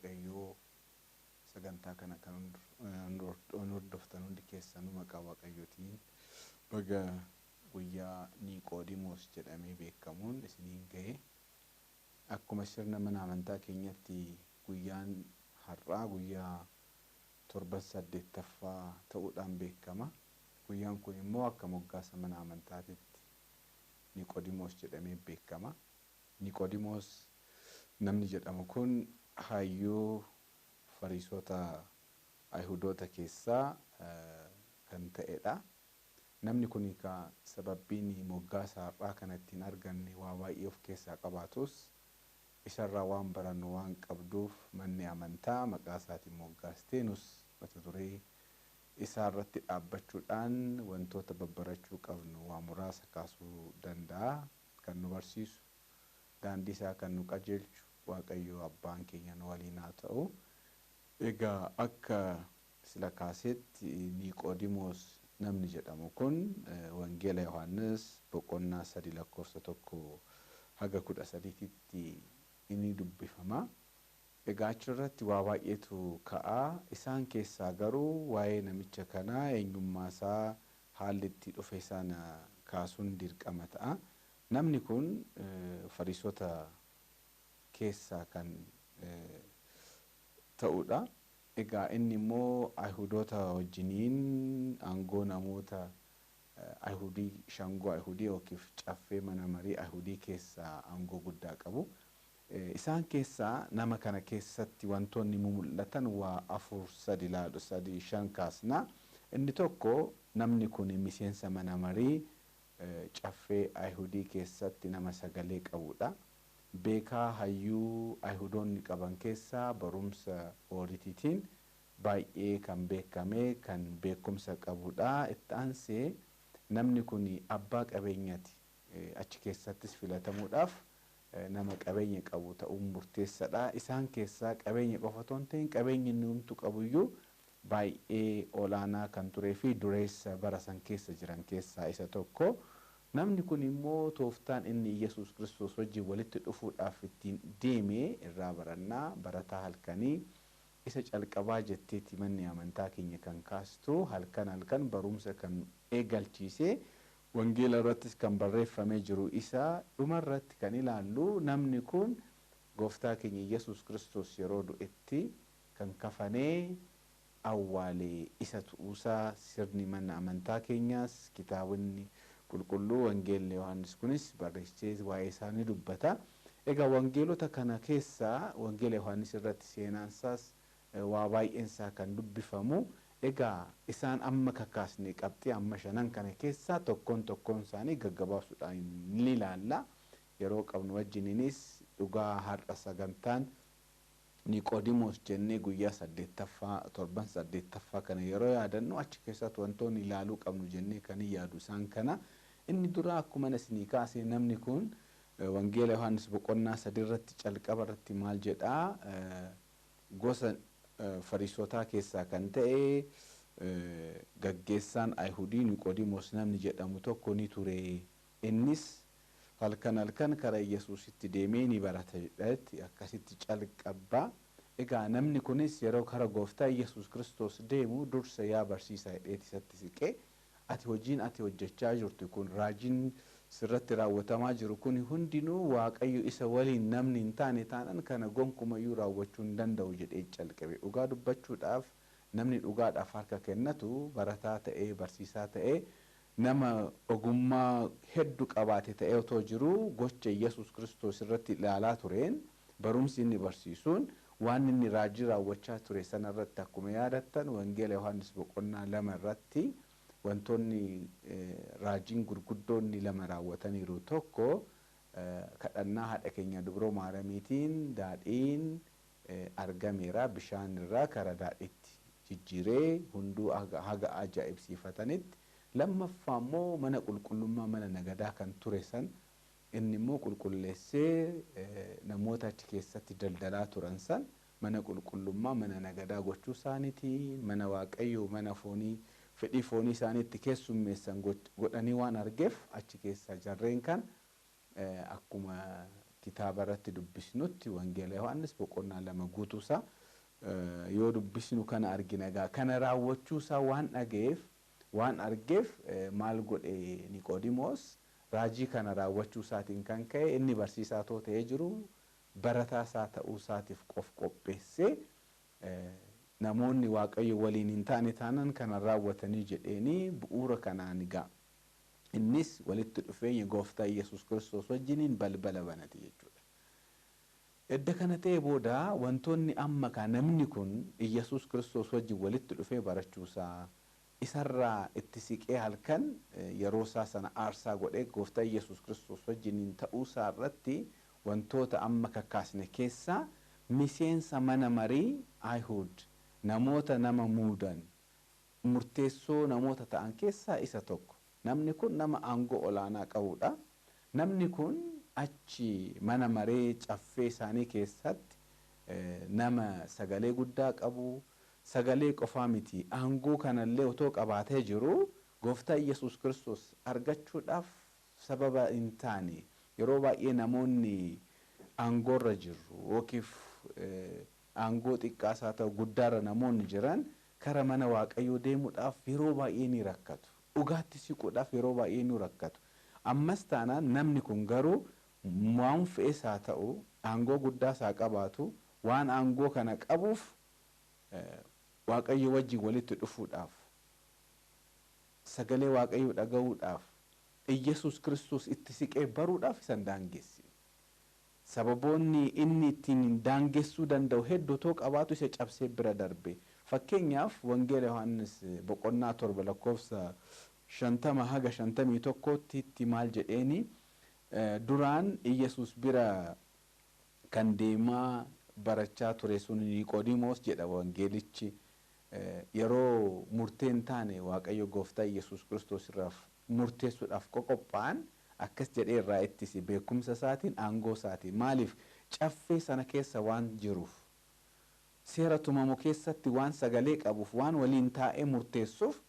Waaqayyoo sagantaa kana kan hordoftan hundi keessanuu maqaa Waaqayyootiin baga guyyaa Niqoodimoos jedhamee beekamuun isiniin ga'e. Akkuma sirna mana amantaa keenyatti guyyaan har'aa guyyaa torban saddeettaffaa ta'uudhaan beekama. Guyyaan kun immoo akka moggaasa mana amantaatitti Niqoodimoos jedhamee beekama. Niqoodimoos namni jedhamu kun hayyuu Fariisota Ayihudoota keessaa kan ta'edha. Namni kun sababbiin moggaasa har'aa kana ittiin arganne waa baay'ee of keessaa qabaatus isarraa waan barannu waan qabduuf manni amantaa maqaa isaatiin moggaastee nus mata duree isaa irratti dhaabbachuudhaan wantoota babbarachuu qabnu waa muraasa kaasuu danda'a. Kan nu barsiisu, daandii isaa kan nu qajeelchu Waaqayyo abbaan keenya nu waliin haa ta'u. Egaa akka sila kaasetti Niqoodimoos namni jedhamu kun Wangeela Yohaannis boqonnaa 3 lakkoofsa 1 haga 13tti inni dubbifama. Egaa achirratti waa baay'eetu ka'a. Isaan keessaa garuu waa'ee namicha kanaa eenyummaa isaa haalli itti dhufe sana kaasuun dirqama ta'a. Namni kun Fariisota keessaa kan ta'udha. Egaa inni immoo Ayihudoota wajjiniin aangoo namoota Ayihudii, shangoo Ayihudii yookiif caffee mana marii Ayihudii keessaa aangoo guddaa qabu. Isaan keessaa nama kana keessatti wantoonni mul'atan waa 4 3 ilaalu 3 5 kaasna. Inni tokko namni kun miseensa mana marii caffee Ayihudii keessatti nama sagalee qabudha. Beekaa hayyuu Ayihudoonni qaban keessaa barumsa ooritiitiin baay'ee kan beekame kan beekumsa qabudha. Itti aansee namni kun abbaa qabeenyaati. Achi keessattis filatamuudhaaf nama qabeenya qabu ta'uun murteessaadha. Isaan keessaa qabeenya qofa otoo hin ta'in qabeenyi inni homtuu qabuyyuu baay'ee olaanaa kan turee fi dureessa bara san keessa jiran keessaa isa tokko. Namni kun immoo tooftaan inni Yesuus Kiristoos wajjin walitti dhufuudhaaf ittiin deeme irraa barannaa barataa halkanii isa calqabaa jetteeti manni amantaa keenya kan kaastu halkan halkan barumsa kan eegalchiise wangeela irrattis kan barreeffamee jiru isa dhumarratti kan ilaallu namni kun gooftaa keenya Yesuus Kiristoos yeroo du'etti kan kafanee awwaalee isa tu'uusaa sirni mana amantaa keenyaas kitaabonni qulqulluu wangeelli Yohaannis kunis barreessee waa'ee isaa ni dubbata. Egaa wangeelota kana keessaa wangeela Yohaannis irratti seenaansaas waa baay'een isaa kan dubbifamu. Egaa isaan amma kakaasne qabxii amma shanan kana keessaa tokkoon tokkoon isaanii gaggabaabsuudhaan ni ilaalla. Yeroo qabnu wajjiniinis dhugaa har'a sagantaan Niqoodimoos jennee guyyaa saddeettaffaa torban saddeettaffaa kana yeroo yaadannu achi keessatti wantoonni ilaaluu qabnu jennee kan yaadu isaan kana. Inni dura akkuma isinii kaase namni kun Wangeela Yohaannis boqonnaa 3 irratti calqaba irratti maal jedhaa gosa Fariisotaa keessaa kan ta'e gaggeessaan Ayihudii Niqoodimoos namni jedhamu tokko ni ture. Innis halkan halkan karaa Yesuusitti deemee ni barata jedhetti akkasitti calqaba. Egaa namni kunis yeroo kara gooftaa Yesuus Kiristoos deemu dursa yaa barsiisaa jedheeti isatti siqee ati hojiin ati hojjechaa jirtu kun raajiin sirratti raawwatamaa jiru kun hundinuu Waaqayyo isa waliin namni hin taane taanaan kana gonkumayyuu raawwachuu hin danda'u jedhee calqabe. Dhugaa dubbachuudhaaf namni dhugaadhaaf harka kennatu barataa ta'ee barsiisaa ta'ee nama ogummaa hedduu qabaate ta'ee otoo jiruu gocha Yesuus Kiristoos irratti ilaalaa tureen barumsi inni barsiisuun waan inni raajii raawwachaa ture sana irratti akkuma yaadattan Wangeela Yohaannis boqonnaa 2 irratti wantoonni raajiin gurguddoonni lama raawwataniiru. Tokko kadhannaa haadha keenya Dubroo Maaramiitiin daadhiin argameera bishaan irraa kara daadhiitti jijjiiree hunduu haga ajaa'ibsiifatanitti. Lammaffaa immoo mana qulqullummaa mana nagadaa kan ture san inni immoo qulqulleessee namoota achi keessatti daldalaa turan san mana qulqullummaa mana nagadaa gochuu isaaniitiin mana Waaqayyoo mana foonii fedhii foonii isaaniitti keessummeessan godhanii waan argeef achi keessaa jarreen kan akkuma Kitaaba irratti dubbisnutti Wangeela Yohaannis boqonnaa 2 guutuusaa yoo dubbisnu kana argina. Egaa kana raawwachuusaa waan dhaga'eef, waan argeef, maal godhe Niqoodimoos? Raajii kana raawwachuu isaatiin kan ka'e inni barsiisaa too ta'ee jiru barataa isaa ta'uu isaatiif qof qopheessee, namoonni Waaqayyo waliin hin taane taanaan kana raawwatanii jedheenii. Bu'uura kanaan egaa innis walitti dhufeenya gooftaa Yesuus Kiristoos wajjiniin balbala banate jechuudha. Edda kana ta'e booda wantoonni amma kaa namni kun Yesuus Kiristoos wajjin walitti dhufee barachuusaa, isarraa itti siqee halkan yeroo isaa sana aarsaa godhee gooftaa Yesuus Kiristoos wajjiniin ta'uusaa irratti wantoota amma kakkaasne keessaa miseensa mana marii Ayihud, namoota nama muudan, murteessoo namoota ta'an keessaa isa tokko. Namni kun nama aangoo olaanaa qabudha. Namni kun achi mana maree caffee isaanii keessatti nama sagalee guddaa qabu, sagalee qofaa miti, aangoo kanallee otoo qabaatee jiru gooftaa Yesuus Kiristoos argachuudhaaf sababa hin taane. Yeroo baay'ee namoonni aangoorra jirru yookiif aangoo xiqqaas haa ta'u guddaarra namoonni jiran kara mana Waaqayyoo deemuudhaaf yeroo baay'ee ni rakkatu. Dhugaatti siquudhaaf yeroo baay'ee ni rakkatu. Ammas taanaan namni kun garuu waan fe'es haa ta'u, aangoo guddaas haa qabaatu, waan aangoo kana qabuuf Waaqayyo wajjin walitti dhufuudhaaf, sagalee Waaqayyoo dhaga'uudhaaf, Iyyasuus Kiristoos itti siqee baruudhaaf isa hin daangessine. Sababoonni inni ittiin daangessuu danda'u hedduu otoo qabaatu isa cabsee bira darbe. Fakkeenyaaf, Wangeela Yohaannis boqonnaa 7 lakkoofsa 50 haga 51tti itti maal jedheeni? Duraan Iyyasuus bira kan deemaa barachaa ture sun Niqoodimoos jedha wangeelichi. Yeroo murteen taane Waaqayyo gooftaa Iyyasuus Kiristoos irraaf murteessuudhaaf qoqophaa'an akkas jedhee irraa ittise beekumsa isaatiin, aangoo isaatiin. Maaliif? Caffee sana keessa waan jiruuf, seera tumamu keessatti waan sagalee qabuuf, waan waliin taa'ee murteessuuf,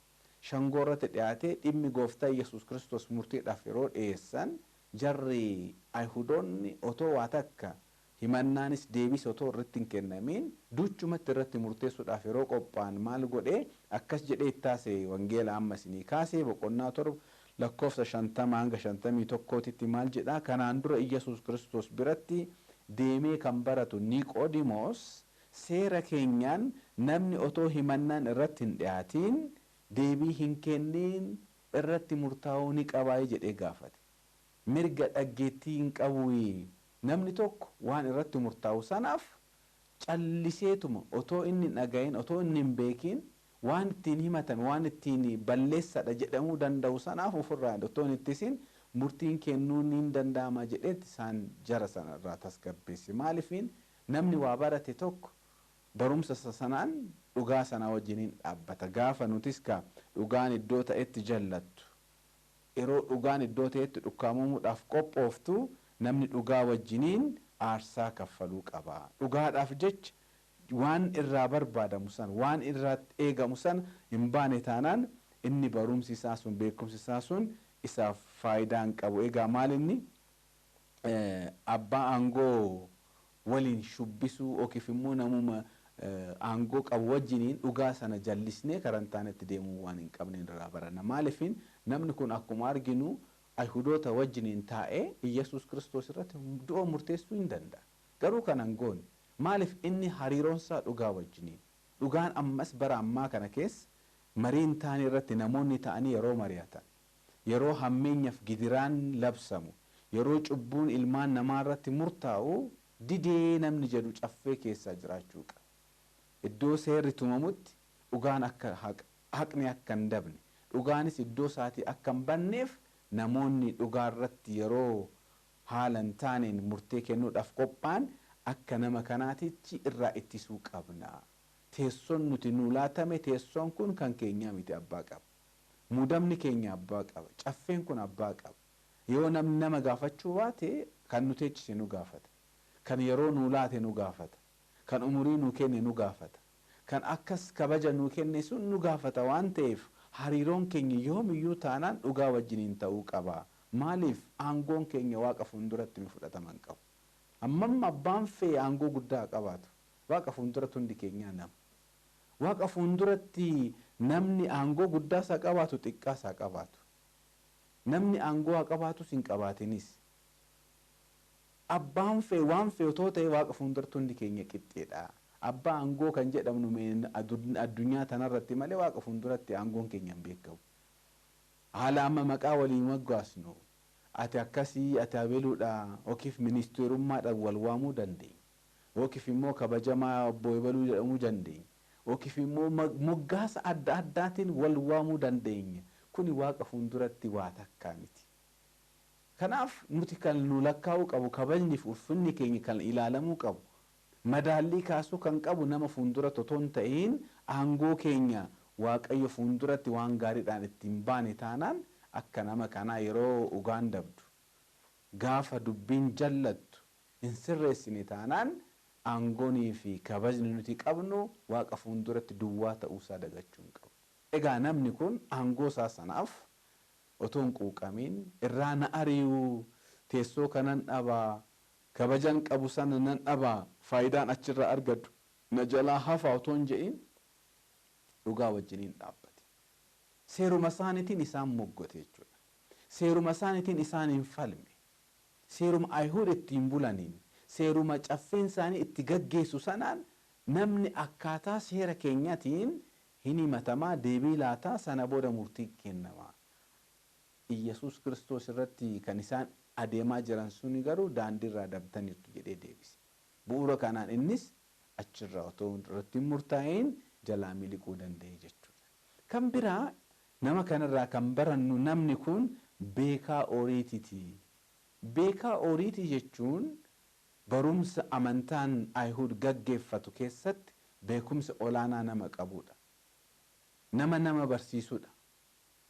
shangoo irratti dhiyaatee dhimmi gooftaa Iyyasuus Kiristoos murtiidhaaf yeroo dhiyeessan, jarri Ayihudoonni otoo waa takka himannaanis deebis otoo irratti hin kennamiin duchumatti irratti murteessuudhaaf yeroo qophaa'an maal godhee? Akkas jedhee ittaase. Wangeela amma isinii kaasee boqonnaa 7 lakkoofsa 50 hanga 51tti maal jedhaa? Kanaan dura Iyyasuus Kiristoos biratti deemee kan baratu Niqoodimoos, seera keenyaan namni otoo himannaan irratti hin dhiyaatiin deebii hin kenniin irratti murtaa'uu ni qabaa jedhee gaafate. Mirga dhaggeettii hin qabu namni tokko waan irratti murtaa'u sanaaf calliseetuma otoo inni hin dhagahin, otoo inni hin beekin, waan ittiin himatame, waan ittiin balleessadha jedhamuu danda'u sanaaf ofirraa otoo hin ittisin murtiin kennuun ni danda'ama jedheetti isaan jara sana irraa tasgabbeesse. Maalifiin? Namni waa barate tokko barumsa sanaan dhugaa sana wajjiniin dhaabbata. Gaafa nutis ka dhugaan iddoo ta'etti jallattu, yeroo dhugaan iddoo ta'etti dhukkaamamuudhaaf qophooftu, namni dhugaa wajjiniin aarsaa kaffaluu qaba. Dhugaadhaaf jecha waan irraa barbaadamu san, waan irraa eegamu san hin baane taanaan, inni barumsi isaa sun, beekumsi isaa sun isaaf faayidaa hin qabu. Egaa maal inni abbaa aangoo waliin shubbisuu yookiif immoo namuma aangoo qabu wajjiniin dhugaa sana jallisnee karaa hin taanetti deemuu waan hin qabne irraa baranna. Maaliifin? Namni kun akkuma arginu Ayihudoota wajjiniin taa'ee Iyyasuus Kiristoos irratti du'a murteessuu hin danda'a. Garuu kana hin goone. Maaliif? Inni hariiroonsaa dhugaa wajjiniin. Dhugaan ammas bara ammaa kana keessa marii hin taane irratti namoonni ta'anii yeroo mari'atan, yeroo hammeenyaaf gidiraan labsamu, yeroo cubbuun ilmaan namaa irratti murtaa'u didee namni jedhu caffee keessaa jiraachuu qaba. Iddoo seerri tumamutti dhugaan akka haqni akka hin dabne, dhugaanis iddoo isaatii akka hin banneef, namoonni dhugaa irratti yeroo haala hin taaneen murtee kennuudhaaf qophaa'an akka nama kanaatichi irraa ittisuu qabna. Teessoon nuti nuu laatame, teessoon kun kan keenyaa miti, abbaa qaba. Muudamni keenya abbaa qaba. Caffeen kun abbaa qaba. Yoo namni nama gaafachuu baate, kan nu teechise nu gaafata. Kan yeroo nuu laate nu gaafata. Kan umurii nuu kenne nu gaafata. Kan akkas kabaja nuu kenne sun nu gaafata waan ta'eef, hariiroon keenya yoomiyyuu taanaan dhugaa wajjiniin ta'uu qaba. Maaliif? Aangoon keenya Waaqa fuulduratti nu fudhatama hin qabu. Hammam abbaan fee aangoo guddaa qabaatu, Waaqa fuulduratti hundi keenyaa nama. Waaqa fuulduratti namni aangoo guddaa isaa qabaatu, xiqqaa isaa qabaatu. Namni aangoo haa qabaatus hin qabaatinis. Abbaan fee waan fee otoo ta'e, Waaqa fuulduratti hundi keenya qixxeedha. Abbaa aangoo kan jedhamnu addunyaa tanarratti malee Waaqa fuulduratti aangoon keenya hin beekamu. Haala amma maqaa waliin moggaasnu, ati akkasii, ati abeluudha, yookiif ministeerummaadhaan wal waamuu dandeenya. Yookiif immoo kabajamaa obbo Ebaluu jedhamuu dandeenya. Yookiif immoo moggaasa adda addaatiin wal waamuu dandeenya. Kuni Waaqa fuulduratti waa takkaa miti. Kanaaf nuti kan nu lakkaa'uu qabu, kabajni fi ulfinni keenya kan ilaalamuu qabu, madaallii kaasuu kan qabu nama fuuldura otoo hin ta'in, aangoo keenya Waaqayyo fuulduratti waan gaariidhaan ittiin baane taanaan, akka nama kanaa yeroo dhugaan dabdu, gaafa dubbiin jallattu hin sirreessine taanaan, aangoonii fi kabajni nuti qabnu Waaqa fuulduratti duwwaa ta'uusaa dagachuu hin qabnu. Egaa namni kun aangoo isaa sanaaf otoo hin quuqamiin, irraa na ari'uu, teessoo kanan dhabaa, kabajan qabu sana nan dhabaa, faayidaan achirraa argadhu na jalaa hafa otoo hin jedhin, dhugaa wajjiniin dhaabbate. Seeruma isaaniitiin isaan moggote jechuudha. Seeruma isaaniitiin isaan hin falme. Seeruma Ayihuud ittiin bulaniin, seeruma caffeen isaanii itti gaggeessu sanaan, namni akkaataa seera keenyatiin hin himatamaa, deebii laataa, sana booda murtii kennamaa. Iyyasuus Kiristoos irratti kan isaan adeemaa jiran suni garuu daandiirraa dabtaniirtu jedhee deebise. Bu'uura kanaan innis achirraa otoo irratti hin murtaa'in jalaa miliquu danda'e jechuudha. Kan biraa nama kanarraa kan barannu, namni kun beekaa ooriitiiti. Beekaa ooriitii jechuun barumsa amantaan Ayihuud gaggeeffatu keessatti beekumsa olaanaa nama qabudha. Nama nama barsiisudha.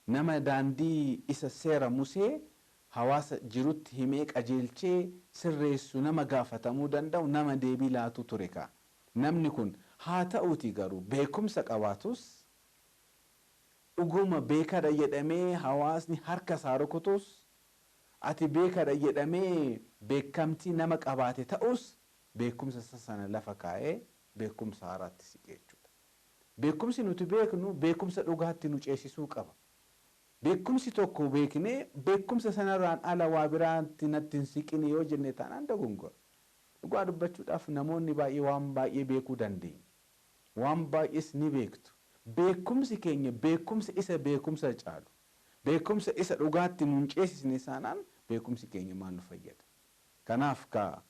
Nama daandii isa seera Musee hawaasa jirutti himee, qajeelchee sirreessu, nama gaafatamuu danda'u, nama deebii laatu ture kaa. Namni kun haa ta'uuti garuu beekumsa qabaatus, dhuguma beekadha jedhamee hawaasni harka isaa rukutus, ati beekadha jedhamee beekamtii nama qabaate ta'us, beekumsa isa sana lafa kaa'ee beekumsa haaraatti siqe jechuudha. Beekumsi nuti beeknu beekumsa dhugaatti nu ceesisuu qaba. Beekumsi tokko beeknee beekumsa sanarraan ala waa biraatti natti hin siqine yoo jenne taanaan dogongora. Dhugaa dubbachuudhaaf namoonni baay'ee waan baay'ee beekuu dandeenya. Waan baay'ees ni beektu. Beekumsi keenya beekumsa isa beekumsa caalu, beekumsa isa dhugaatti nuun ceesisne saanaan, beekumsi keenya maal nu fayyada? Kanaaf ka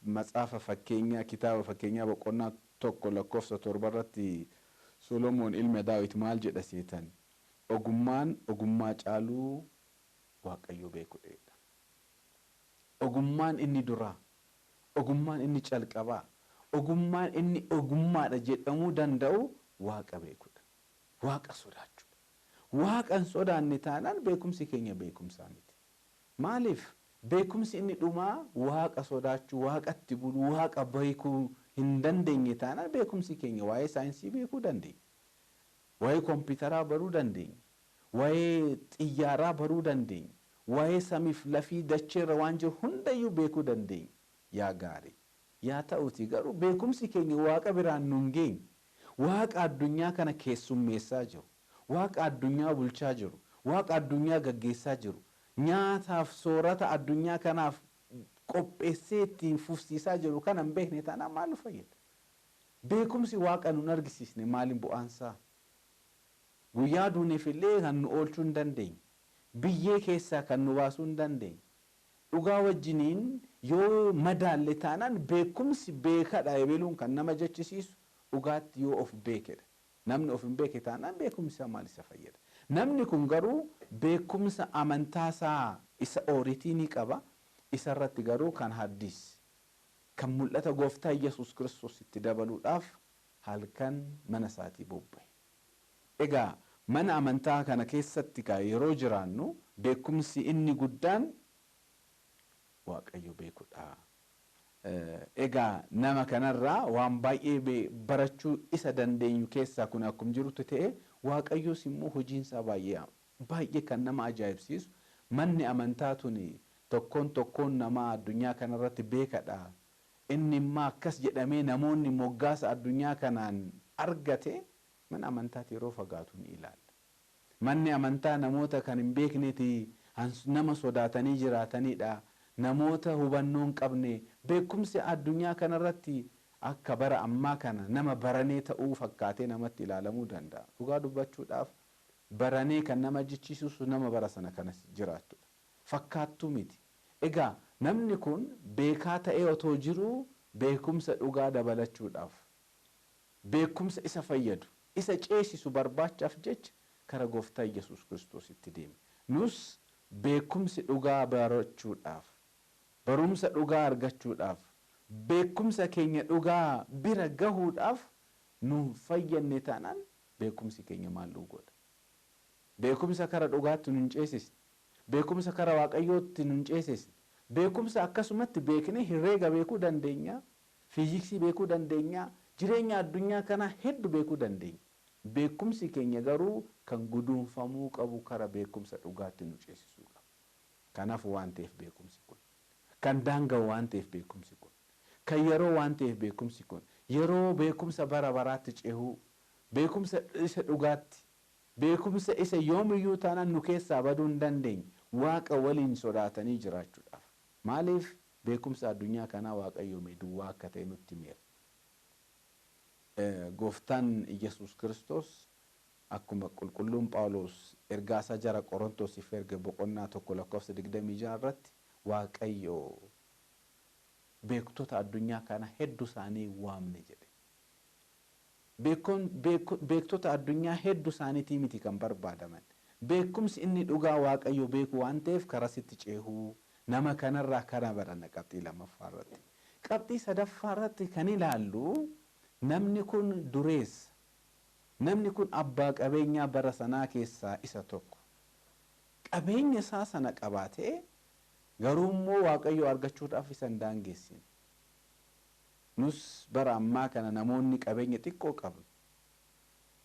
Matsaafa Fakkeenyaa, kitaaba Fakkeenyaa boqonnaa 1 lakkoofsa 7 irratti Solomoon ilma Daawit maal jedha seetan? Ogummaan ogummaa caaluu Waaqayyo beekudha. Ogummaan inni duraa, ogummaan inni calqabaa, ogummaan inni ogummaadha jedhamuu danda'u Waaqa beekudha. Waaqa sodaachuudha. Waaqa hin sodaanne taanaan beekumsi keenya beekumsaa miti. Maaliif? Beekumsi inni dhumaa Waaqa sodaachuu, Waaqatti buluu, Waaqa beekuu hin dandeenye taanaan, beekumsi keenya waa'ee saayinsii beekuu dandeenya. Waa'ee kompiitaraa baruu dandeenya. Waa'ee xiyyaaraa baruu dandeenya. Waa'ee samiif lafii dacheerra waan jiru hundayyuu beekuu dandeenya. Yaa gaarii. Yaa ta'uti garuu beekumsi keenya Waaqa biraan nu hin geenye. Waaqa addunyaa kana keessummeessaa jiru, Waaqa addunyaa bulchaa jiru, Waaqa addunyaa gaggeessaa jiru, nyaataaf soorata addunyaa kanaaf qopheessee ittiin fufsiisaa jiru kana hin beekne taanaan maal nu fayyada? Beekumsi Waaqa nun argisiisne maaliin bu'aansaa? Guyyaa duuneef illee kan nu oolchuu hin dandeenye. Biyyee keessaa kan nu baasuu hin dandeenye. Dhugaa wajjiniin yoo madaalle taanaan, beekumsi beekadha ebeluun kan nama jechisiisu dhugaatti yoo of beekedha. Namni of hin beeke taanaan beekumsi isaa maal isa fayyada? Namni kun garuu beekumsa amantaa isaa isa ooritii ni qaba. Isarratti garuu kan haddis, kan mul'ata Gooftaa Yesuus Kiristoos itti dabaluudhaaf halkan mana isaatii bobba'e. Egaa mana amantaa kana keessatti yeroo jiraannu beekumsi inni guddaan Waaqayyo beekudha. Egaa nama kanarraa waan baay'ee barachuu isa dandeenyu keessaa kun akkuma jirutti ta'e, Waaqayyos immoo hojiinsaa baay'ee baay'ee kan nama ajaa'ibsiisu, manni amantaa tuni Tokkoon tokkoon namaa addunyaa kanarratti beekadha. Inni immoo akkas jedhamee namoonni moggaasa addunyaa kanaan argate mana amantaatti yeroo fagaatu ni ilaalla. Manni amantaa namoota kan hin beekneeti, nama sodaatanii jiraatanidha. Namoota hubannoo hin qabne, beekumsi addunyaa kanarratti akka bara ammaa kana nama baranee ta'uu fakkaatee namatti ilaalamuu danda'a. Dhugaa dubbachuudhaaf baranee kan nama jechisiisu nama bara sana kanas jiraatudha. Fakkaattuu miti. Egaa namni kun beekaa ta'ee otoo jiruu beekumsa dhugaa dabalachuudhaaf, beekumsa isa fayyadu, isa ceesisu barbaachaaf jecha kara gooftaa Yesuus Kiristoositti deeme. Nus beekumsi dhugaa barachuudhaaf, barumsa dhugaa argachuudhaaf, beekumsa keenya dhugaa bira gahuudhaaf nu fayyadne taanaan beekumsi keenya maal nu godha? Beekumsa kara dhugaatti nu hin ceesisne. Beekumsa kara Waaqayyootti nu hin ceesisne. Beekumsa akkasumatti beeknee herreega beekuu dandeenya, fiiziksii beekuu dandeenya, jireenya addunyaa kanaa hedduu beekuu dandeenya. Beekumsi keenya garuu kan guduunfamuu qabu kara beekumsa dhugaatti nu ceesisuu qaba. Kanaaf waan ta'eef beekumsi kun, kan daanga'u waan ta'eef beekumsi kun, kan yeroo waan ta'eef beekumsi kun, yeroo beekumsa bara baraatti cehuu, beekumsa isa dhugaatti, beekumsa isa yoomiyyuu taanaan nu keessaa baduu hin dandeenye, Waaqa waliin sodaatanii jiraachuudhaaf. Maaliif beekumsa addunyaa kanaa Waaqayyo mee duwwaa akka ta'e nutti himeera. Gooftaan Yesuus Kiristoos akkuma qulqulluun Phaawulos ergaa isaa jara Qorontosiif erge boqonnaa 1 lakkoofsa 26 irratti Waaqayyo beektota addunyaa kana hedduu isaanii waamne jedhe. Beektota addunyaa hedduu isaaniitii miti kan barbaadaman. Beekumsi inni dhugaa Waaqayyo beeku waan ta'eef karaa sitti ceehuu nama kanarraa kana baranna qabxii lammaffaa irratti. Qabxii sadaffaa irratti kan ilaallu namni kun dureessa. Namni kun abbaa qabeenyaa bara sanaa keessaa isa tokko. Qabeenya isaa sana qabaatee garuu immoo Waaqayyo argachuudhaaf isa hin daangeessine. Nus bara ammaa kana namoonni qabeenya xiqqoo qabnu.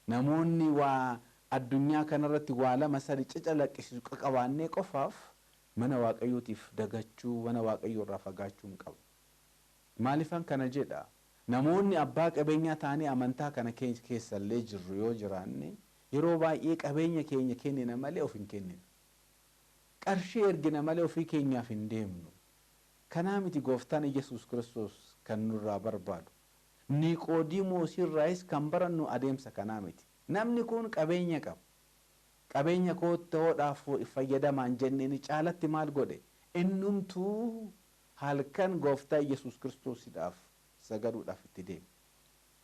Namoonni waa addunyaa kanarratti waa lama sadi cacalaqqisiisu qabaannee qofaaf mana Waaqayyootiif dagachuu, mana Waaqayyoo irraa fagaachuu hin qabnu. Maaliifan kana jedha? Namoonni abbaa qabeenyaa ta'anii amantaa kana keessallee jirru yoo jiraanne yeroo baay'ee qabeenya keenya kennina malee of hin kenninu. Qarshii ergina malee ofii keenyaaf hin deemnu. Kanaa miti gooftaan Yesuus Kiristoos kan nurraa barbaadu. Niqoodimoos irraayis kan barannu adeemsa kanaa miti. Namni kun qabeenya qaba. Qabeenya kootti hoodhaaf fayyadamaan jenneen caalatti maal godhe? Innumtuu halkan gooftaa Yesuus Kiristoosiidhaaf sagaduudhaaf itti deeme.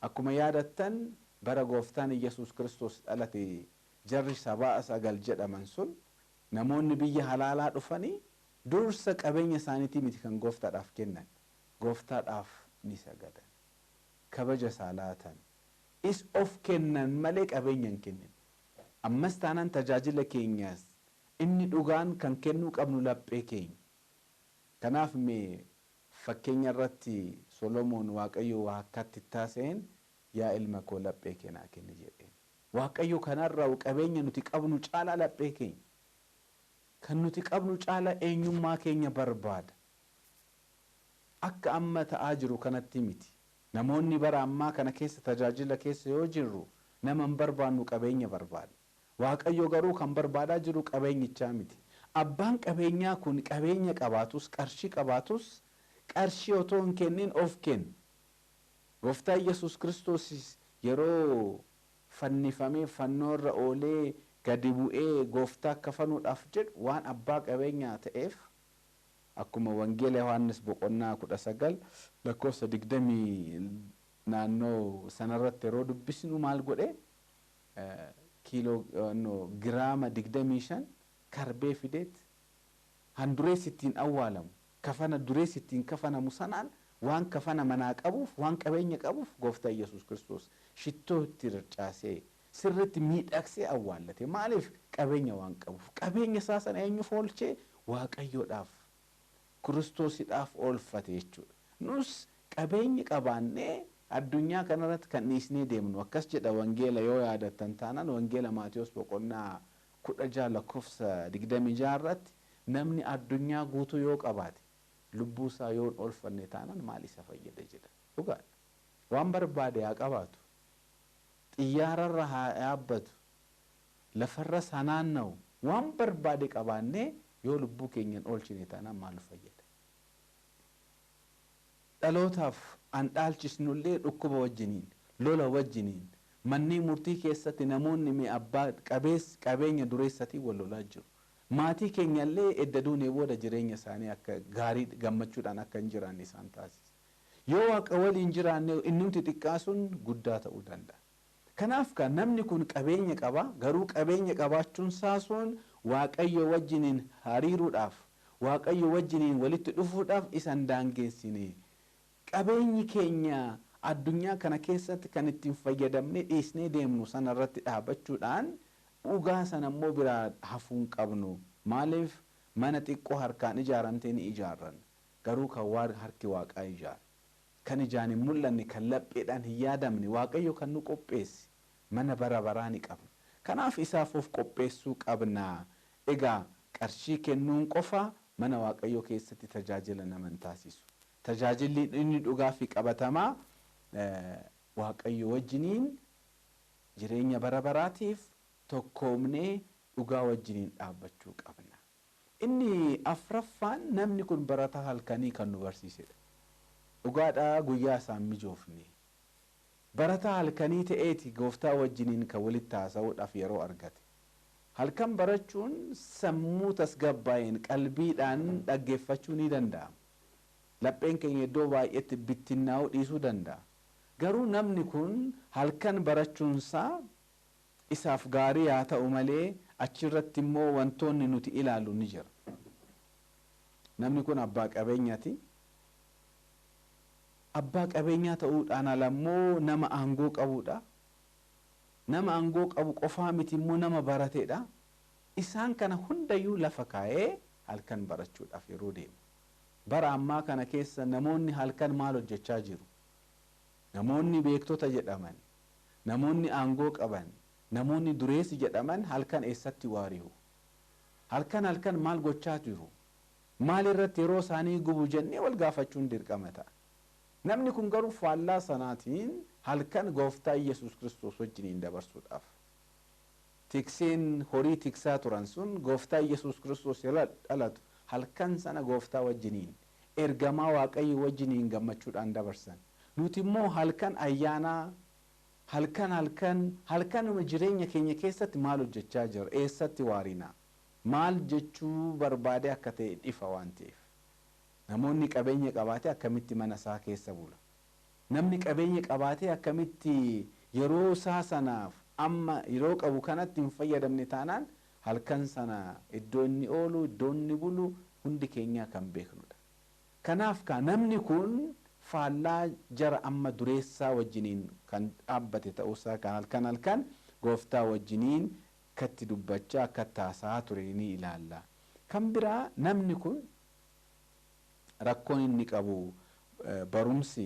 Akkuma yaadattan bara gooftaan Yesuus Kiristoos dhalate jarri sabaa sagal jedhaman sun namoonni biyya halaalaa dhufanii dursa qabeenya isaaniitii miti kan gooftaadhaaf kennan. Gooftaadhaaf ni sagadan. Kabaja isaa laatan. Is of kennan malee qabeenya hin kennin. Ammas taanaan tajaajila keenyaas inni dhugaan kan kennuu qabnu laphee keenya. Kanaaf mee fakkeenya irratti Solomoon Waaqayyo waa akkatti taaseen yaa ilma koo laphee keenyaa kenni jedheen. Waaqayyo kanarraa qabeenya nuti qabnu caalaa laphee keenya. Kan nuti qabnu caalaa eenyummaa keenya barbaada. Akka amma ta'aa jiru kanatti miti. Namoonni bara ammaa kana keessa tajaajila keessa yoo jirru nama hin barbaannu qabeenya barbaada. Waaqayyo garuu kan barbaadaa jiru qabeenyichaa miti. Abbaan qabeenyaa kun qabeenya qabaatus qarshii qabaatus qarshii otoo hin kennin of kenna. Gooftaan Yesuus Kiristoos yeroo fannifamee fannoo irra oolee gadi bu'ee gooftaa kafanuudhaaf jedhu waan abbaa qabeenyaa ta'eef akkuma wangeela Yohaannis boqonnaa 19 lakkoofsa 20 naannoo sanarratti yeroo dubbisnu maal godhe kiiloo giraama 25 karbee fideet handurees ittiin awwaalamu kafana durees ittiin kafanamu sanaan waan kafana manaa qabuuf waan qabeenya qabuuf gooftaa Yesuus Kiristoos shittoo itti rarcaasee sirriitti miidhagsee awwaallate. Maaliif qabeenya waan qabuuf qabeenya isaa sana eenyuuf oolchee Waaqayyoodhaaf Kiristoosiidhaaf oolfate jechuudha. Nus qabeenya qabaannee addunyaa kanarratti kan dhiisnee deemnu akkas jedha wangeela yoo yaadattan taanaan wangeela Maatiyos boqonnaa 16 lakkoofsa 26 irratti Namni addunyaa guutuu yoo qabaate lubbuu isaa yoo hin oolfanne taanaan maal isa fayyada jedha. Dhugaadha. Waan barbaade haa qabaatu. Xiyyaararra haa yaabbatu. Lafarras haa naanna'u. Waan barbaade qabaannee yoo lubbuu keenya hin oolchine taanaan maal nu fayyada? Dhalootaaf an dhaalchisnullee dhukkuba wajjiniin, lola wajjiniin, manneen murtii keessatti namoonni mee abbaa qabeenya dureessatiin wal lolaa jiru. Maatii keenyallee edda duunee booda jireenya isaanii akka gaarii gammachuudhaan akka hin jiraanne isaan taasisa. Yoo Waaqa waliin jiraanne innumti xiqqaa sun guddaa ta'uu danda'a. Kanaaf kan namni kun qabeenya qaba, garuu qabeenya qabaachuun isaa sun Waaqayyo wajjiniin hariiruudhaaf, Waaqayyo wajjiniin walitti dhufuudhaaf isa hin daangeessine. Qabeenyi keenya addunyaa kana keessatti kan ittiin fayyadamnee dhiisnee deemnu sanarratti dhaabachuudhaan dhugaa sana immoo biraa hafuu hin qabnu. Maaliif mana xiqqoo harkaan ijaaramtee ni ijaarranna. Garuu kan waan harki Waaqaa ijaare, kan ijaan hin mul'anne, kan lapheedhaan hin yaadamne, Waaqayyo kan nu qopheesse mana bara baraa ni qabna. Kanaaf isaaf of qopheessuu qabna. Egaa qarshii kennuun qofa mana Waaqayyoo keessatti tajaajila nama hin taasisu. Tajaajilli inni dhugaa fi qabatamaa Waaqayyo wajjiniin jireenya bara baraatiif tokkoomnee dhugaa wajjiniin dhaabbachuu qabna. Inni afraffaan namni kun barataa halkanii kan nu barsiisedha. Dhugaadhaa guyyaa isaan mijoofne. Barataa halkanii ta'eeti gooftaa wajjiniin kan walitti haasa'uudhaaf yeroo argate. Halkan barachuun sammuu tasgabbaa'een qalbiidhaan dhaggeeffachuu ni danda'ama. Lapheen keenya iddoo baay'eetti bittinnaa'uu dhiisuu danda'a. Garuu namni kun halkan barachuunsaa isaaf gaarii haa ta'u malee achirratti immoo wantoonni nuti ilaallu ni jira. Namni kun abbaa qabeenyaati. Abbaa qabeenyaa ta'uudhaan ala immoo nama aangoo qabudha. Nama aangoo qabu qofaa miti immoo nama barateedha. Isaan kana hundayyuu lafa kaa'ee halkan barachuudhaaf yeroo deemu. Bara ammaa kana keessa namoonni halkan maal hojjechaa jiru? Namoonni beektota jedhaman, namoonni aangoo qaban, namoonni dureessi jedhaman halkan eessatti waari'u? Halkan halkan maal gochaa jiru? Maal irratti yeroo isaanii gubu jennee wal gaafachuun dirqama ta'a. Namni kun garuu faallaa sanaatiin halkan gooftaa Yesuus Kiristoos wajjiniin dabarsuudhaaf. Tikseen horii tiksaa turan sun gooftaa Yesuus Kiristoos yeroo dhalatu halkan sana gooftaa wajjiniin ergamaa Waaqayyo wajjiniin gammachuudhaan dabarsan. Nuti immoo halkan ayyaanaa, halkan halkan halkanuma jireenya keenya keessatti maal hojjechaa jira? Eessatti waarinaa? Maal jechuu barbaade akka ta'e ifa waan ta'eef. Namoonni qabeenya qabaatee akkamitti mana isaa keessa bula? Namni qabeenya qabaatee akkamitti yeroo isaa sanaaf amma yeroo qabu kanatti hin fayyadamne taanaan halkan sana iddoo inni oolu, iddoo inni bulu hundi keenyaa kan beeknudha. Kanaaf namni kun faallaa jara amma dureessaa wajjiniin kan dhaabbate ta'uusaa kan halkan halkan gooftaa wajjiniin akkatti dubbachaa akkatti haasa'aa ture ni ilaalla. Kan biraa namni kun rakkoon inni qabu barumsi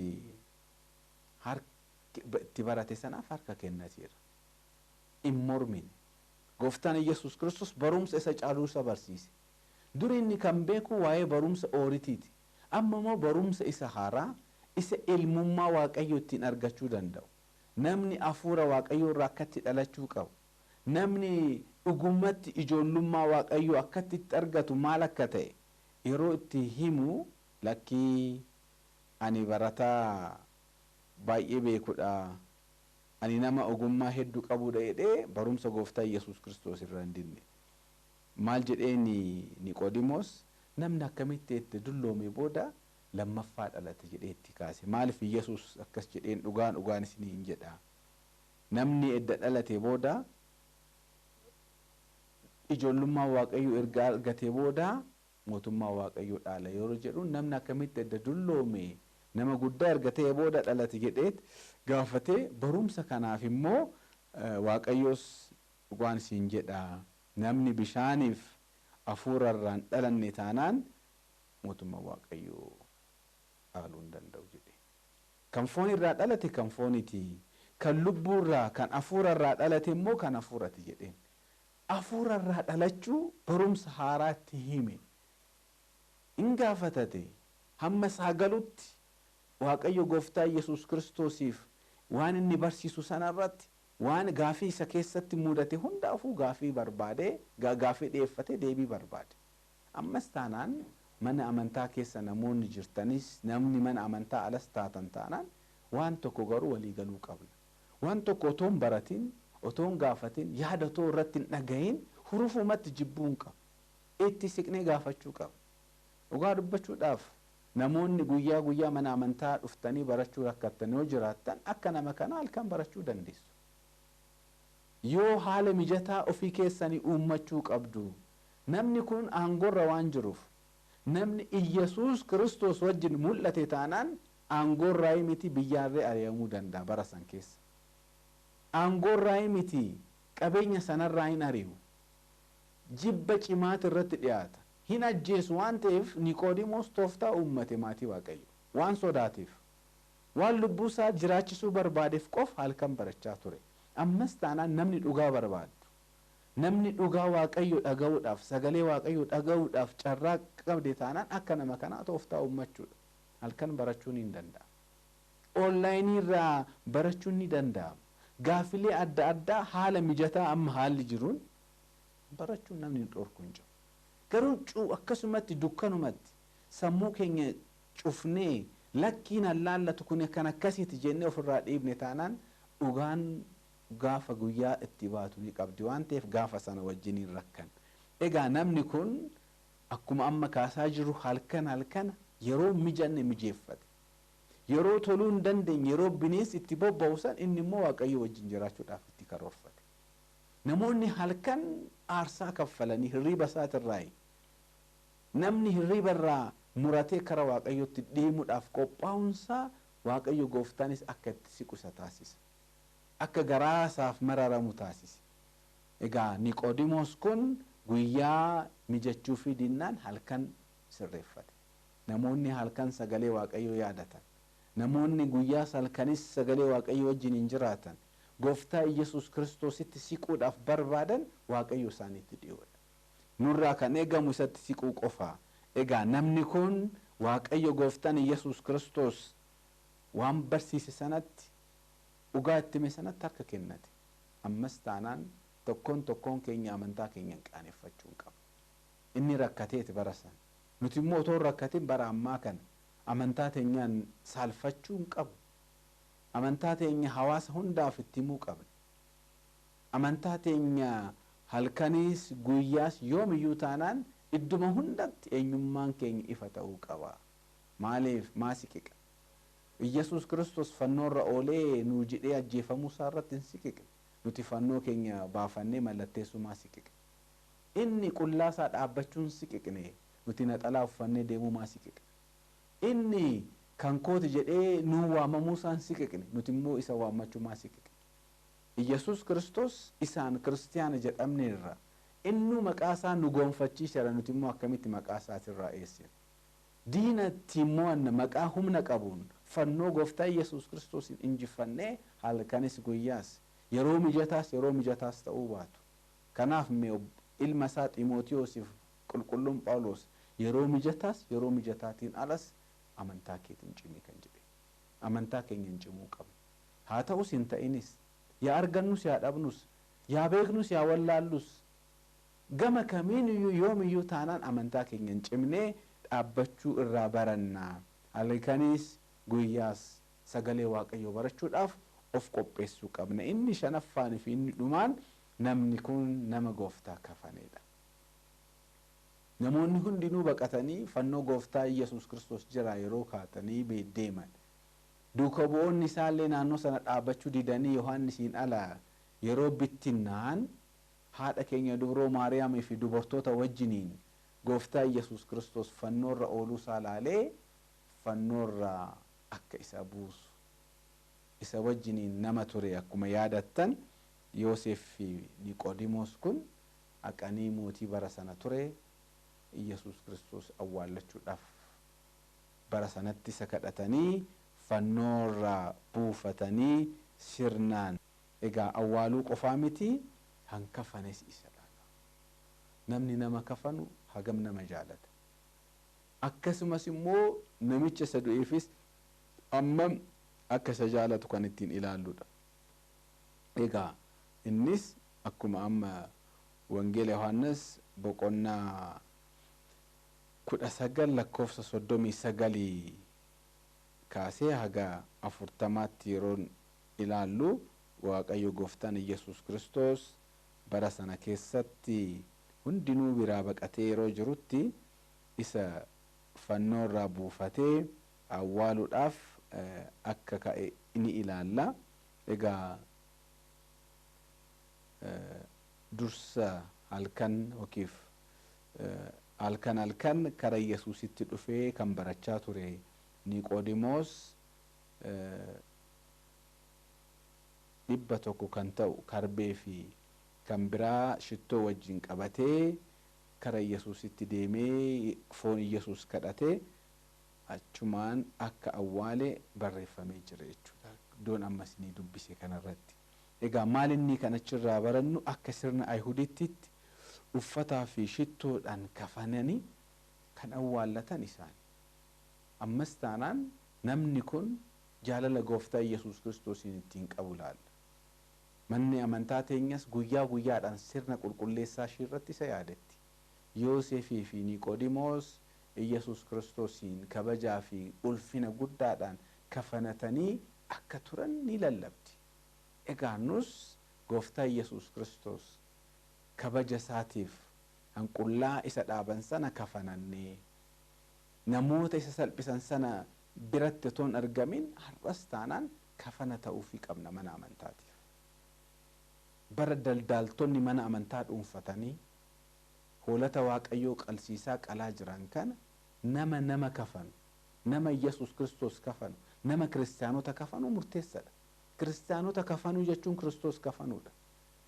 itti barate sanaaf harka kennateera. Hin mormine. Gooftaan Yesuus Kiristoos barumsa isa caaluu isa barsiise. Dur inni kan beeku waa'ee barumsa ooritiiti. Amma immoo barumsa isa haaraa isa ilmummaa Waaqayyo ittiin argachuu danda'u. Namni hafuura Waaqayyoo irraa akkatti dhalachuu qabu. Namni dhugumatti ijoollummaa Waaqayyoo akkatti itti argatu maal akka ta'e yeroo itti himu lakkii ani barataa baay'ee beekudha. Ani nama ogummaa hedduu qabudha jedhee barumsa gooftaa Yesuus Kiristoos irraa hin dinne. Maal jedhee Niqoodimoos namni akkamitti itti dulloome booda lammaffaa dhalate jedhee itti kaase. Maaliif Yesuus akkas jedheen dhugaan dhugaan isiniin jedha. Namni edda dhalate booda ijoollummaa Waaqayyoo erga argate booda mootummaa Waaqayyoo dhaala yeroo jedhu namni akkamitti edda dulloome nama guddaa erga ta'e booda dhalate jedhee gaafatee barumsa kanaaf immoo Waaqayyoos dhugaan isin jedha. Namni bishaaniif hafuurarraan dhalanne taanaan mootummaa Waaqayyoo dhaaluu hin danda'u jedhe. Kan foon irraa dhalate kan fooniti. Kan lubbuurraa kan hafuurarraa dhalate immoo kan hafuurati jedheen. Hafuurarraa dhalachuu barumsa haaraatti hime. In gaafatate hamma isaa galutti Waaqayyo gooftaa Yesuus Kiristoosiif waan inni barsiisu sanarratti waan gaafii isa keessatti mudate hundaafuu gaafii barbaadee gaafii dhiyeeffatee deebii barbaade. Ammas taanaan mana amantaa keessa namoonni jirtanis namni mana amantaa alas taatan taanaan waan tokko garuu walii galuu qabna. Waan tokko otoo hin baratin, otoo hin gaafatin, yaada otoo irratti hin dhagahin hurufumatti jibbuu hin qabu. Itti siqnee gaafachuu qabna. Dhugaa dubbachuudhaaf namoonni guyyaa guyyaa mana amantaa dhuftanii barachuu rakkattan yoo jiraattan akka nama kanaa halkan barachuu dandeessu. Yoo haala mijataa ofii keessanii uummachuu qabdu. Namni kun aangoorra waan jiruuf namni Iyyasuus Kiristoos wajjin mul'ate taanaan aangoorraa miti biyyaarree ari'amuu danda'a bara san keessa. Aangoorraa miti qabeenya sanarraa hin ari'u. Jibba cimaatu irratti dhiyaata. Hin ajjeesu waan ta'eef Niqoodimoos tooftaa uummate maatii Waaqayyo. Waan sodaateef, waan lubbuu isaa jiraachisuu barbaadeef qofa halkan barachaa ture. Ammas taanaan namni dhugaa barbaadu, namni dhugaa Waaqayyo dhaga'uudhaaf, sagalee Waaqayyo dhaga'uudhaaf carraa qabde taanaan akka nama kanaa tooftaa uummachuudha. Halkan barachuun hin danda'amu. Onlaayinii irraa barachuun ni danda'ama. Gaaffilee adda addaa haala mijataa amma haalli jiruun barachuun namni hin dhorku hin jiru. Garuu akkasumatti dukkanumatti sammuu keenya cufnee lakkiin allaallatu kun kan akkasiiti jennee ofirraa dhiibne taanaan dhugaan gaafa guyyaa itti baatu ni qabdi waan ta'eef gaafa sana wajjiniin rakkan. Egaa namni kun akkuma amma kaasaa jiru halkan halkan yeroo mijanne mijeeffate. Yeroo toluu hin dandeenye yeroo bineensi itti bobba'u san inni immoo Waaqayyo wajjin jiraachuudhaaf itti karoorfate. Namoonni halkan aarsaa kaffalanii hirriba isaatirraa namni hirriba irraa muratee kara Waaqayyootti deemuudhaaf qophaa'uunsaa Waaqayyo gooftaanis akka itti siqu isa taasisa. Akka garaa isaaf mararamu taasise. Egaa Niqoodimoos kun guyyaa mijachuu fi dinnaan halkan sirreeffate. Namoonni halkan sagalee Waaqayyoo yaadatan. Namoonni guyyaa halkanis sagalee Waaqayyoo wajjin hin jiraatan. Gooftaa Iyyasuus Kiristoositti siquudhaaf barbaadan Waaqayyo isaaniitti dhiyoodha. Nurraa kan eegamu isatti siquu qofa. Egaa namni kun Waaqayyo gooftaan Iyyasuus Kiristoos waan barsiise sanatti dhugaa itti hime sanatti harka kennate. Ammas taanaan tokkoon tokkoon keenya amantaa keenya hin qaaneffachuu hin qabu. Inni rakkateeti bara sana. Nuti immoo otoo hin rakkatin bara ammaa kana amantaa teenyaan saalfachuu hin qabu. Amantaa teenya hawaasa hundaaf itti himuu qabna. Amantaa teenya halkaniis guyyaas yoomiyyuu taanaan idduma hundatti eenyummaan keenya ifa ta'uu qaba. Maaliif maa siqiqa? Iyyasuus Kiristoos fannoorra oolee nuu jedhee ajjeefamuu isaa irratti hin siqiqne. Nuti fannoo keenya baafannee mallatteessuu maa siqiqne? Inni qullaa isaa dhaabbachuun siqiqne. Nuti naxalaa uffannee deemuu maa siqiqne? Inni kan kooti jedhee nuu waamamuu isaan siqiqne. Nuti immoo isa waammachuu maa siqiqne? Iyyasuus Kiristoos isaan kiristiyaana jedhamneerra. Innuu maqaa isaa nu gonfachiiseera. Nuti immoo akkamitti maqaa isaatirraa eessina? Diina ittiin mo'anna maqaa humna qabuun fannoo gooftaa Iyyasuus Kiristoosiin injifannee halkanis guyyaas yeroo mijataas ta'uu baatu. Kanaaf mee ilma isaa Ximootiyoosiif qulqulluun Phaawulos yeroo mijataas yeroo mijataatiin alas amantaa keetiin cimii kan jedhe. Amantaa keenya hin cimuu qabna. Haa ta'us hin ta'inis, yaa argannus yaa dhabnus, yaa beeknus yaa wallaallus, gama kamiiniyyuu yoomiyyuu taanaan amantaa keenya hin cimnee dhaabbachuu irraa barannaa. Halkanis guyyaas sagalee Waaqayyoo barachuudhaaf of qopheessuu qabna. Inni shanaffaan fi inni dhumaan namni kun nama gooftaa kafaneedha. Namoonni hundinuu baqatanii fannoo gooftaa Iyyasuus Kiristoos jira yeroo kaatanii deeman. Duuka bu'oonni isaallee naannoo sana dhaabbachuu didanii Yohaannisiin ala yeroo bittinnaan haadha keenya dubroo Maariyaamii fi dubartoota wajjiniin gooftaa Iyyasuus Kiristoos fannoorra ooluu isaa laalee fannoorra akka isa buusu isa wajjiniin nama ture akkuma yaadattan Yoosef fi Niqoodimoos kun haqanii mootii bara sana ture Iyyasuus Kiristoos awwaallachuudhaaf bara sanatti isa kadhatanii fannoorra buufatanii sirnaan egaa awwaaluu qofaa miti hankafanes isa dhaga. Namni nama kafanu hagam nama jaalata. Akkasumas immoo namicha isa du'eefis ammam akka isa jaalatu kan ittiin ilaalludha. Egaa innis akkuma amma Wangeela Yohaannis boqonnaa 19 lakkoofsa 39 kaasee haga 40tti yeroon ilaallu, Waaqayyo Gooftaan Iyyasuus Kiristoos bara sana keessatti hundinuu biraa baqatee yeroo jirutti isa fannoo irraa buufatee awwaaluudhaaf akka ka'e ni ilaalla. Egaa dursa halkan yookiif halkan halkan kara Yesuusitti dhufee kan barachaa ture Niqoodimoos 100 kan ta'u karbee fi kan biraa shittoo wajjin qabatee kara Yesuusitti deemee foon Yesuus kadhatee achumaan akka awwaale barreeffamee jira jechuudha. Iddoon ammas ni dubbise kanarratti. Egaa maal inni kan achirraa barannu? Akka sirna Ayhuditti uffataa fi shittoodhaan kafananii kan awwaallatan isaan. Ammas taanaan namni kun jaalala Gooftaa Yesuus Kiristoosiin ittiin qabu laalla. Manni amantaa teenyas guyyaa guyyaadhaan sirna qulqulleessaa ishii irratti isa yaadatti. Yoosefii fi Niqoodimoos Yesuus Kiristoosiin kabajaa fi ulfina guddaadhaan kafanatanii akka turan ni lallabdi. Egaa nus Gooftaa Yesuus Kiristoos kabaja isaatiif hanqullaa isa dhaaban sana kafanannee namoota isa salphisan sana biratti otoo hin argamin har'as taanaan kafana ta'uufii qabna mana amantaatiif. Bara daldaaltonni mana amantaa dhuunfatanii hoolota Waaqayyoo qalsiisaa qalaa jiran kana nama nama kafanu, nama Yesuus Kiristoos kafanu, nama kiristaanota kafanu murteessadha. Kiristaanota kafanuu jechuun Kiristoos kafanuudha.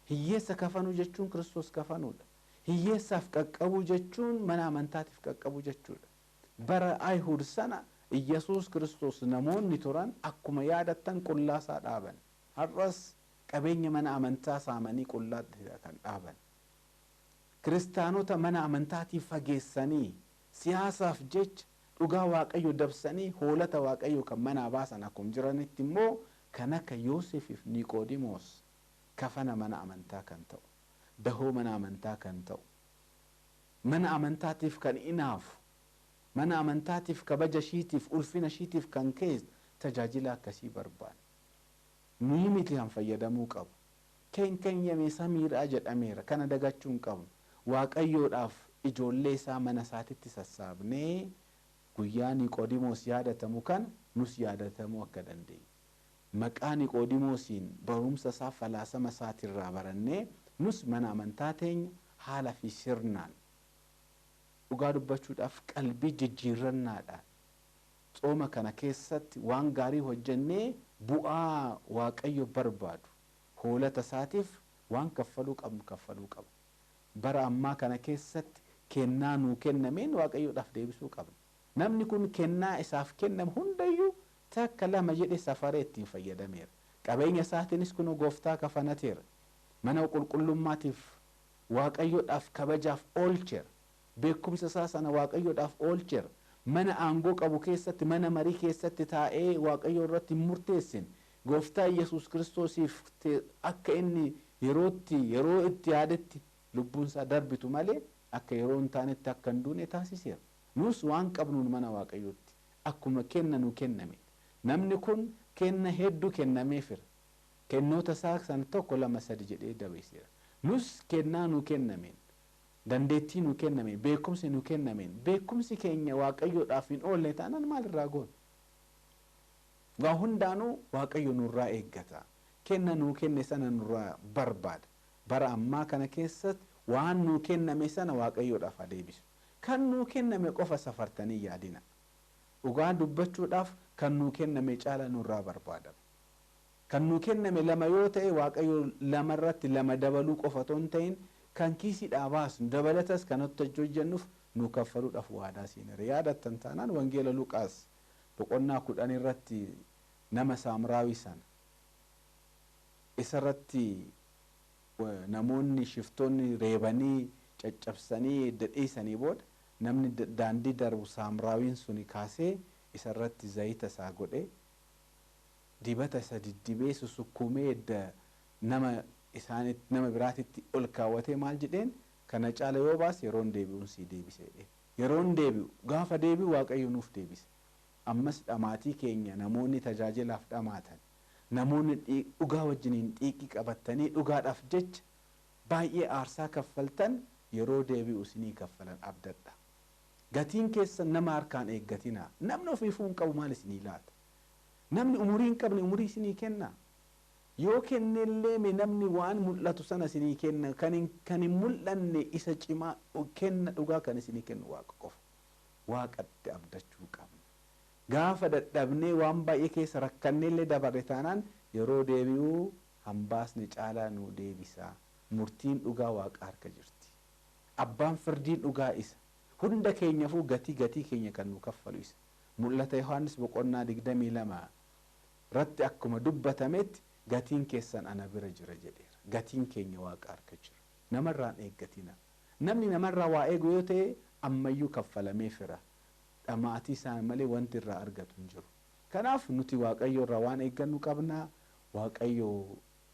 Hiyyeessa kafanuu jechuun Kiristoos kafanuudha. Hiyyeessaaf qaqqabuu jechuun mana amantaatiif qaqqabuu jechuudha. Bara Ayihud sana Yesuus Kiristoos namoonni turan akkuma yaadattan qullaasaa dhaaban. Har'as qabeenya mana amantaa saamanii qullaatti kan dhaaban. Kiristaanota mana amantaatiif fageessanii siyaasaaf jecha dhugaa Waaqayyo dabsanii hoolota Waaqayyo kan manaa baasan akkuma jiranitti immoo kan akka Yoosefiif Niqoodimoos kafana mana amantaa kan ta'u, dahoo mana amantaa kan ta'u, mana amantaatiif kan inaafu, mana amantaatiif kabaja ishiitiif ulfina ishiitiif kan ka'e tajaajila akkasii barbaada. Nuyi miti kan fayyadamuu qabu. Keenkeenyame samiidhaa jedhameera, kana dagachuu hin qabnu. Waaqayyoodhaaf ijoollee isaa mana isaatitti sassaabnee guyyaa Niqoodimoos yaadatamu kana nus yaadatamuu akka dandeenyu. Maqaa Niqoodimoosiin barumsa isaa falaasama isaatirraa barannee nus mana amantaa teenya haala fi sirnaan dhugaa dubbachuudhaaf qalbii jijjiirrannaadhaan tsooma kana keessatti waan gaarii hojjennee bu'aa Waaqayyo barbaadu hoolota isaatiif waan kaffaluu qabnu kaffaluu qabna. Bara ammaa kana keessatti kennaa nuu kennameen Waaqayyoodhaaf deebisuu qabna. Namni kun kennaa isaaf kenname hundayyuu takka lama jedhe safaree ittiin fayyadameera. Qabeenya isaatiinis kun Gooftaa kafanateera. Mana qulqullummaatiif Waaqayyoodhaaf kabajaaf oolcheera. Beekumsa isaa sana Waaqayyoodhaaf oolcheera. Mana aangoo qabu keessatti, mana marii keessatti taa'ee Waaqayyo irratti hin murteessine. Gooftaa Yesuus Kiristoosiif akka inni yeroo itti yaadetti lubbuun isaa darbitu malee akka yeroo hin taanetti akka hin duune taasiseera. Nus waan qabnuun mana Waaqayyootti akkuma kenna nu kenname. Namni kun kenna hedduu kennameefira. Kennoota isaa sana 1 2 3 jedhee dabeesseera. Nus kennaa nu kennameen, dandeettii nu kennameen, beekumsi nu kennameen, beekumsi keenya Waaqayyoodhaaf hin oolle taanaan maalirraa goona? Waa hundaanuu Waaqayyo nurraa eeggata. Kenna nuu kenne sana nurraa barbaada. Bara ammaa kana keessatti waan nuu kenname sana Waaqayyoodhaaf adeebisu. Kan nuu kenname qofa safartanii yaadina. Dhugaa dubbachuudhaaf kan nuu kenname caala nurraa barbaadama. Kan nuu kenname 2 yoo ta'e Waaqayyo 2 irratti 2 dabaluu qofa otoo hin ta'in kan kiisiidhaa baasnu dabalatas kan hojjennuuf nu kaffaluudhaaf waadaa seeneera. Yaadattan taanaan Wangeela Luqaas boqonnaa 10 irratti nama Saamraawii sana isarratti namoonni shiftoonni reebanii caccabsanii dadheessanii booda Namni daandii darbu Saamraawiin suni kaasee isarratti zayita isaa godhe, dibata isa diddibee susukkuumee nama isaanitti nama biraatitti ol kaawwatee maal jedheen, kana caala yoo baase yeroon deebi'uun sii deebise jedheen. Yeroon deebi'u gaafa deebi'u Waaqayyo nuuf deebise. Ammas dhamaatii keenya namoonni tajaajilaaf dhamaatan, namoonni dhugaa wajjiniin xiiqii qabatanii dhugaadhaaf jecha baay'ee aarsaa kaffaltan yeroo deebi'u isinii kaffalan abdadha. Gatiin keessan nama harkaan eeggatinaa. Namni ofiifuu hin qabu maal isinii laata? Namni umurii hin qabne umurii isinii kenna. Yoo kennellee mee namni waan mul'atu sana isinii kenna, kan hin mul'anne isa cimaa kenna dhugaa kan isinii kennu Waaqa qofa. Waaqatti abdachuu qabna. Gaafa dadhabnee waan baay'ee keessa rakkanneellee dabarre taanaan yeroo deebi'uu hambaasni caalaa nu deebisa. Murtiin dhugaa Waaqa harka jirti. Abbaan firdiin dhugaa isa. Hunda keenyaafuu gatii keenya kan nu kaffalu isa. Mul'ata Yohaannis boqonnaa 22 irratti akkuma dubbatametti gatiin keessan ana bira jira jedheera. Gatiin keenya Waaqa harka jira. Namarraan eeggatina. Namni namarraa waa eegu yoo ta'e ammayyuu kaffalamee fira. Dhamaatii isaan malee wanti irraa argatu hin jiru. Kanaaf nuti Waaqayyo irraa waan eeggannu qabna. Waaqayyo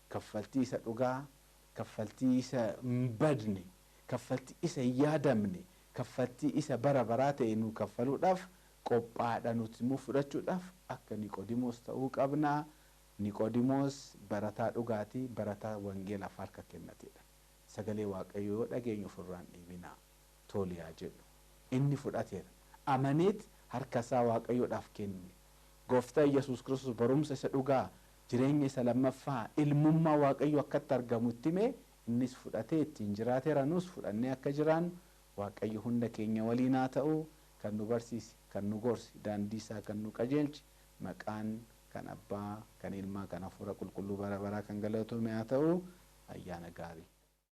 kaffaltii isa dhugaa, kaffaltii isa hin badne, kaffaltii isa hin yaadamne, kaffaltii isa bara baraa ta'e nu kaffaluudhaaf qophaadha. Nuti immoo fudhachuudhaaf akka Niqoodimoos ta'uu qabna. Niqoodimoos barataa dhugaatii, barataa wangeelaaf harka kennatedha. Sagalee Waaqayyoo yoo dhageenyu ofirraan dhiibinaa. Toliyaa jedhu. Inni fudhateera. Amaneet harka isaa Waaqayyoodhaaf kenne. Gooftaa Yesuus Kiristoos barumsa isa dhugaa, jireenya isa lammaffaa, ilmummaa Waaqayyoo akkatti argamu itti himee innis fudhatee ittiin jiraateera. Nus fudhannee akka jiraannu Waaqayyo hunda keenya waliin haa ta'u. Kan nu barsiise, kan nu gorse, daandii isaa kan nu qajeelche, maqaan kan Abbaa, kan Ilmaa, kan Hafuura Qulqulluu bara baraa kan galatoome haa ta'u. Ayyaana gaarii.